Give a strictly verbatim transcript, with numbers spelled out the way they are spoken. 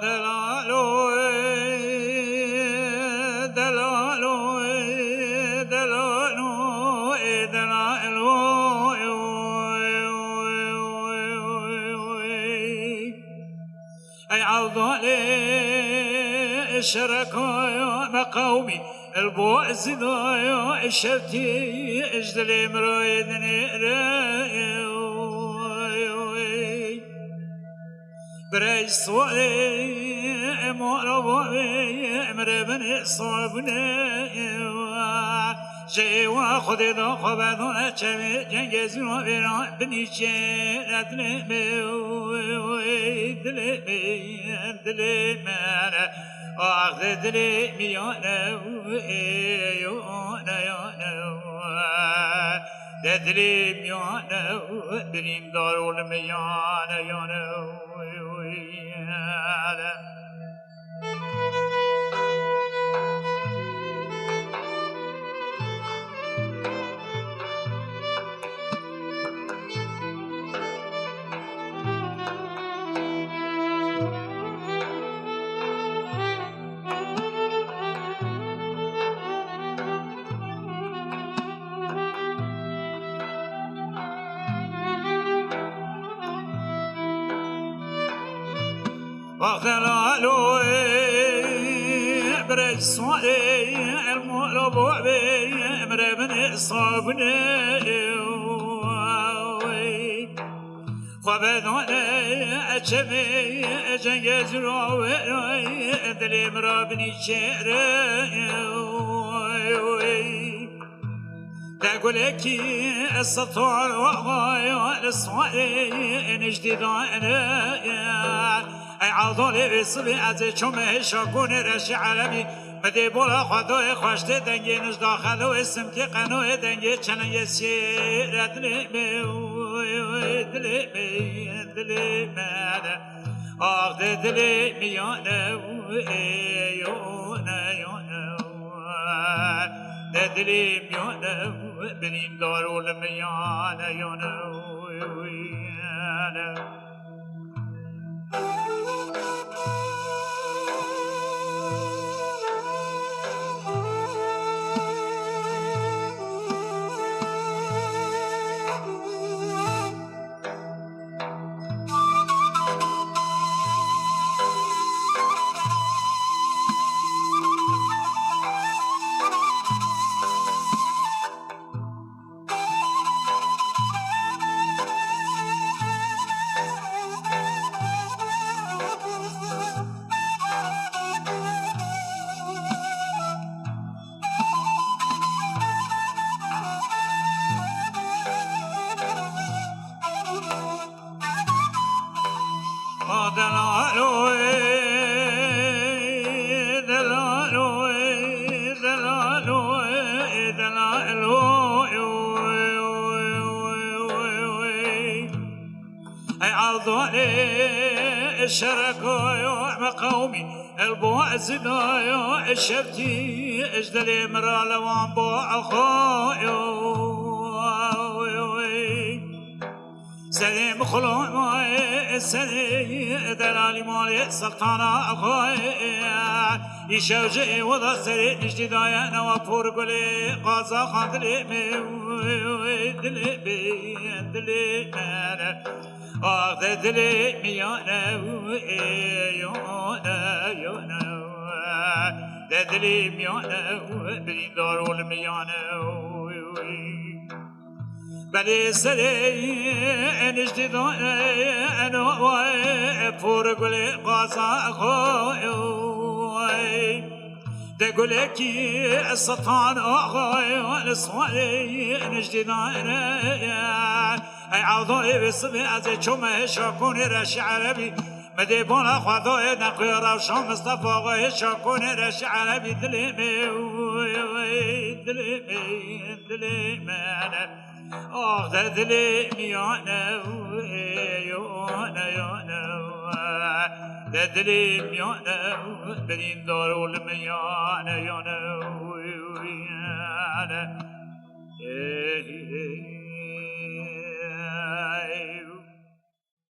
Delalo, delalo, delalo, delalo. Ey Evdalê şereka me qewmî, el bo ez zîdaya şewtî, ez dilê min re dinêre. Birey sualê mora bavê, emre binê sabune. Ji êwa Xwedê da xwe vedane çemê, cengê zîna vêra binî çê. Dilê me, dilê me, dilê me, ax de dilê miyane, ê yone, yone, de dilê miyane, birîndar ol miyane, yone. Vaxelalo, birey sualê, el molo bavê, emre binê sabune. Xwe vedane çemê, cengê zîna vêra, dilê min re binî çêre. Te gulekî setan axaya li sualê nijdî dane. Ey Evdalê vê sibê ez ê çomê hêşa konê reşê erebî. Midê bola xwe doyê xweştê dengê nijda xeloyê simkê qenoyê dengê çelengê sêre dilê me, dilê me, dilê me. Ax de dilê miyane, ê yone, yone. De dilê miyane, birîndar ol miyane, yone. Ey Evdalê şereka me qewmî, el bo ez zîdaya şewtî, ez dilê min re lewan bo axaya. Serê min xulon, serê delalî malê Sultana axayê. Îşev ji êwada serê nijdî daye newa por gulê qaza xan dilê me, dilê me, dilê me. Ax de dilê miyane, ê yone, yone. De dilê miyane, birîndar ol miyane. Belê serê nijdî dane, eno por gulê qaza xo. De gulekî setan axayê, li sualê nijdî dane. Ey Evdalê vê sibê ez ê çomê hêşa konê reşê erebî. Midê bona xwe doyê neqûya rewşa Mistefa xwe hêşa konê reşê erebî dilê me, dilê me, dilê me. Ax de dilê miyane, ê yone, yone. De dilê miyane, birîndar ol miyane, yone. Ê, ê.